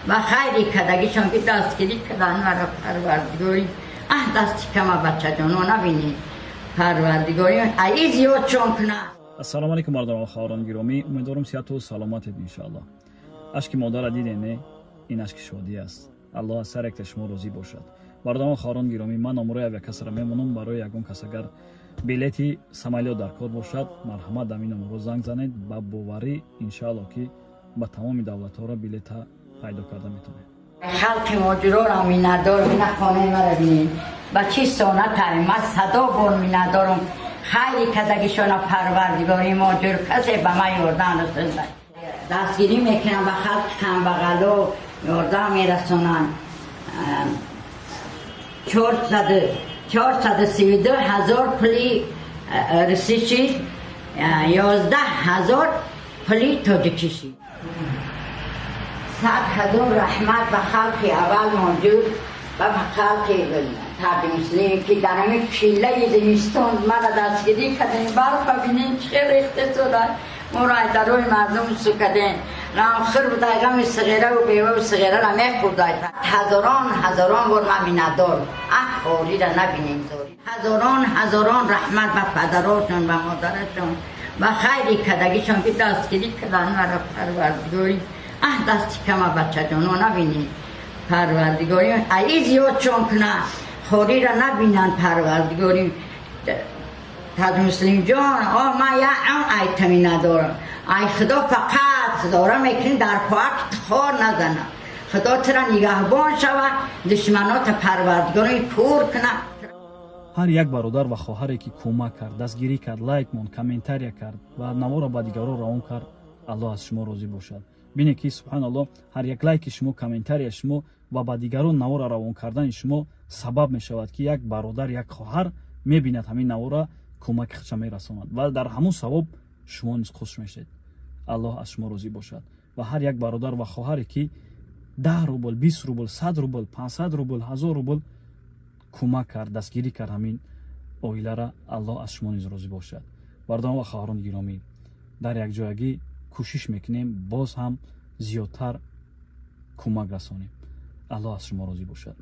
Ба хайри кардагишон ки дастгирӣ кардан маро, Парвардигорӣ, аҳ, дасти кама бачаҷоно набинед, Парвардигорӣ аи зиёдшон кунад. Ассалому алайкум, бародарон, хоҳарони гиромӣ. Умедворам, сиҳату саломатед, иншоаллоҳ. Ашки модарра дидем, не? Ин ашки шодӣ аст. Аллоҳ аз ҳар якта шумо розӣ бошад. Бародарон, хоҳарони гиромӣ, ман номерои авиакассара мемонам. Барои ягон кас агар билети самолёт дар кор бошад, марҳамат, дар ин номерҳо занг занед. Ба боварӣ, иншоаллоҳ, ки ба тамоми давлатҳоро билета пайдо карда метавонед. Халқи моҷироро миннатдор. Бина, хонаи мара бинед, ба чӣ сонатай. Ман садо бор миннатдорам. Хайри кардагишона, Парвардигори моҷир, касе ба ман ёрдам расонда. Дастгирӣ мекунам, ба халқи камбағало ёрдам мерасонанд. 432 000 пули русӣ шид, 11 000 пули тоҷикӣ шид. 100 000 раҳмат ба халқи аввал моҷуд ва ба халқи тарди муслим, ки дар ҳамин чиллаи зимистон мара дастгирӣ кардем. Барфа бинем, чӣ рехта шуда. Моро дарои мардум су кардем. Ғамхӯр будай, ғами сиғираву беваву сиғирара мехӯрдай. Ҳазорон ҳазорон бор ман миннатдор. Аҳ, хорира набинем, зори. Ҳазорон ҳазорон раҳмат ба падарошон, ба модарашон, ба хайри кардагишон ки дастгирӣ кардан маро, Парвардигорӣ, аҳ, дасти кама бачаҷоно набинед, Парвардигорӣ аи зиёдшон кунад, хорира набинанд, Парвардигорӣ. Таҷмуслимҷон, о, ман як он айтами надорам. Ай Худо фақат худора мекунӣ, дар поак хор назана. Худо тура нигаҳбон шава, душманота Парвардигорӣ кур куна. Ҳар як бародар ва хоҳаре ки кӯмак кард, дастгирӣ кард, лайк монд, комментария кард ва наворро ба дигарон равон кард, Аллоҳ аз шумо розӣ бошад. Бинед ки, субҳаналлоҳ, ҳар як лайки шумо, комментария шумо ва ба дигарон наворро равон кардани шумо сабаб мешавад, ки як бародар, як хоҳар мебинад ҳамин наворро, кӯмаки худша мерасонад ва дар ҳамун савоб шумо низ хуш мешед. Аллоҳ аз шумо розӣ бошад. Ва ҳар як бародар ва хоҳаре ки 10 рубл, 20 рубл, 100 рубл, 500 рубл, 1000 рубл кӯмак кард, дастгирӣ кард ҳамин оилара, Аллоҳ аз шумо низ розӣ бошад. Бародарон ва хоҳарони гиромӣ, дар якҷоягӣ кӯшиш мекунем, боз ҳам зиёдтар кӯмак расонем. Аллоҳ аз шумо розӣ бошад.